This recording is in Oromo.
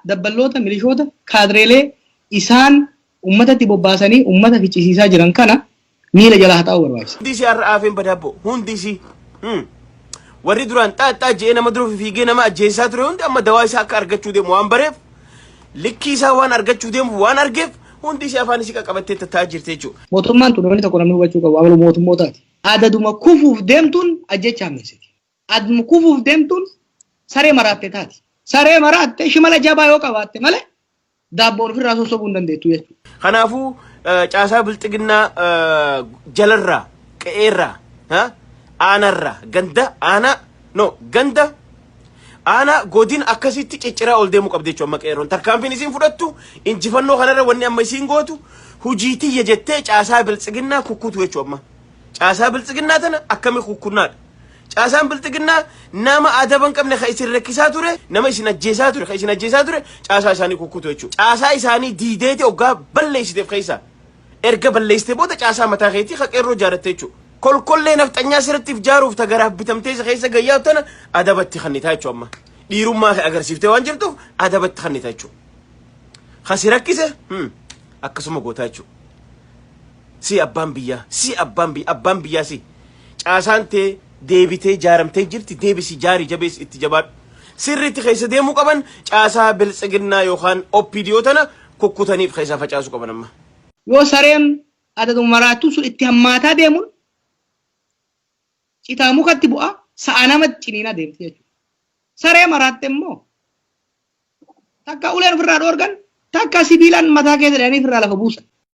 Dabballoota, milishoota, kaadireelee isaan ummatatti bobbaasanii ummata ficcisiisaa jiran kana miila jalaa haxaa'uu barbaachisa. Hundi isii har'a aafeen badaabboo. Hundi isii. Warri duraan xaaxxaa je'ee nama dura fiigee nama ajjeesaa ture hundi amma dawaa isaa akka argachuu deemu waan bareef, likkii isaa waan argachuu deemu waan argeef, hundi isii afaan isii qaqqabattee tattaa'aa jirti jechuudha. Mootummaan tun wanni tokko namni hubachuu qabu amalu mootummootaati. Adaduma kufuuf deemtuun ajjeechaa hammeessiti. Aduma kufuuf deemtuun saree maraatte taati. Saree maraatte shimala jabaa yoo qabaatte malee daabboon ofirraa sossobuu hin dandeettu jechuudha. Kanaafuu caasaa bilxiginnaa jalarraa, qe'eerraa, aanarraa, ganda aanaa, no, ganda aanaa, godin akkasitti cicciraa ol deemuu qabdi jechuudha amma qeerroon. Tarkaanfiin isiin fudhattu injifannoo kanarra wanni amma isiin gootu hujii tiyya jettee caasaa bilxiginnaa kukkutu jechuudha amma. Caasaa bilxiginnaa tana akkami kukkunnaadha? Caasaan bilxiginnaa nama adaba hin qabne kan isin rakkisaa ture, nama isin ajjeesaa ture, kan isin ajjeesaa ture caasaa isaanii kukkutu jechuudha. Caasaa isaanii diideeti hoggaa balleessiteef keessaa. Erga balleessitee booda caasaa mataa keetii kan qeerroo ijaarratte jechuudha. Kolkollee nafxanyaa sirriitti ijaaruuf ta garaaf bitamtee isa keessa gayyaatu tana adabatti kannitaa jechuudha amma. Dhiirummaa kee agarsiiftee waan jirtuuf adabatti kannitaa jechuudha. Kasi rakkise akkasuma gootaa jechuudha. Si abbaan biyyaa, si abbaan biyyaa, abbaan biyyaa si. Caasaan tee deebitee jaaramtee jirti, deebisi jaarii jabeessi itti jabaadhu. Sirriitti keessa deemuu qaban caasaa biltsiginnaa yookaan OPDO tana kukkutaniif keessaa facaasuu qaban amma. Yoo sareen adaduma maraattuu sun itti hammaataa deemuun citaa mukatti bu'aa sa'a namatti ciniinaa deemti jechuudha. Saree maraatte immoo takka uleen ofirraa dhoorgan, takka sibiilaan mataa keessa dhahanii ofirraa lafa buusan.